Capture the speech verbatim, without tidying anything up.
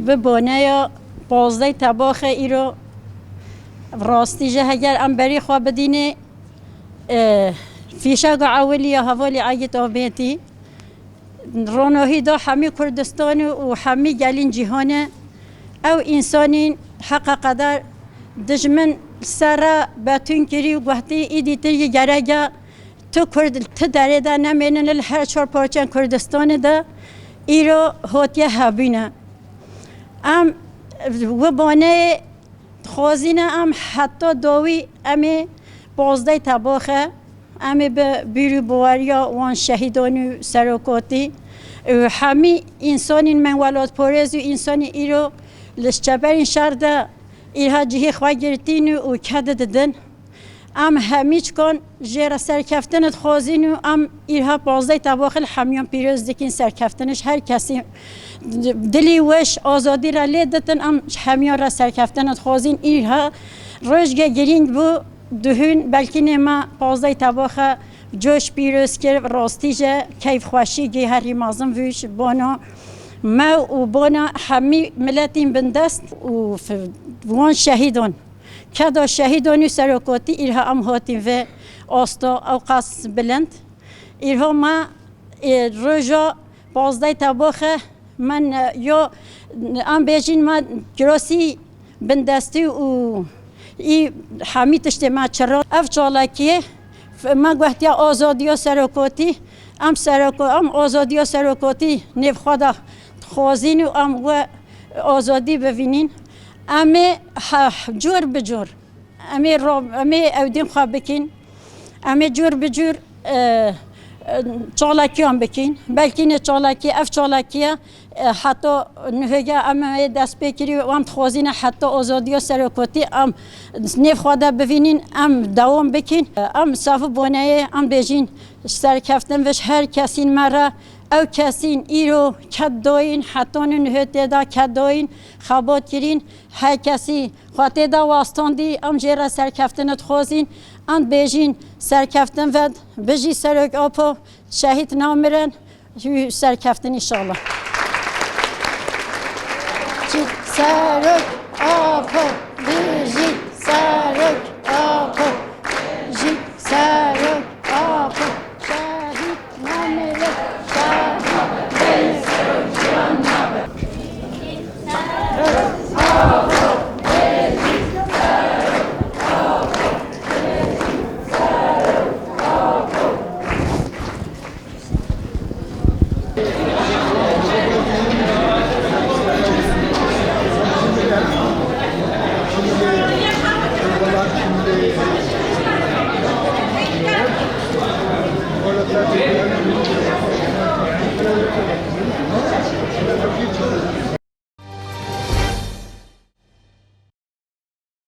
Bi boneya pazdeh Tebaxê îro rastî jî heger em berî xwe bidînê, e, fîşeka ewilî ya hevalî Egîd Ahmetî ronahî da hemî Kurdistanê û hemî gelên cîhanê. Ew însanîn heqa qeder dijmin ser re betûn kirî û guhtî îdî tir yî gerek e tu Kurd, ti derê de nemênin li her çar parçên Kurdistanê de îro hatiye hebûne. Em wi baneyê dixwazîne em heta dawî em ê pazdeh Tebaxê, em ê bi bîr û baweriya wan şehîdan û serokatî û hemî însanên me welatparêz û însanên îro li çeperên şer de îha cihê xwe girtîn û ked didin. Em hemî çikan jê re serkeftin dixwazîn û em îha pazdeh Tebaxê li hemiyan pîroz dikîn. Serkeftin ji her kesî dilî weş azadî re lê ditin, em ji hemiyan re serkeftin dixwazîn. Îha rojge girîng bû, duhûn belkî nê me pazdeh Tebaxê coş pîroz kir, rastî jî keyf xweşî gê herî mezin bû ji bona me û bona hemî miletên bindest û f-, wan şehîdan. Keda şehîdan û serokatî îha em hatin vê asta ew qas bilind. Îha me, e, roja pazdeh Tebaxê me ne, yo, em bêjin me girasî bindestî û î hemî tiştê me çira. Ev çalakiyê f-, me guhtiya azadiya serokatî, em seroko-, em azadiya serokatî nêv xwe de dixwazîn û em we azadî bivînîn. Em ê he-, cor bi cor, em ê ro-, em ê ewdîn xwe bikîn. Em ê cor bi cor, e, e, çalakiyan bikîn. Belkî ne çalakî, ev çalakiye, e, heta nuhêge em ê dest pê kirî û em dixwazîne heta azadiya serokatî em nêv xwe de bivînîn, em dewam bikîn. Em safî boneyê em bêjîn serkeftin ve ji her kesîn me re. Ew kesîn îro ked dayîn, heta nuhê tê de ked dayîn, xebat kirîn. Her kesî xwe tê de wastandî, em jê re serkeftin dixwazîn. Em dibêjin serkeftin ve bijî Serok Apo, şehîd namirin, serkeftin înşallah. Bijî Serok Apo, bijî Serok Apo, bijî Serok Apo, şehîd namirin, şehîd namirin.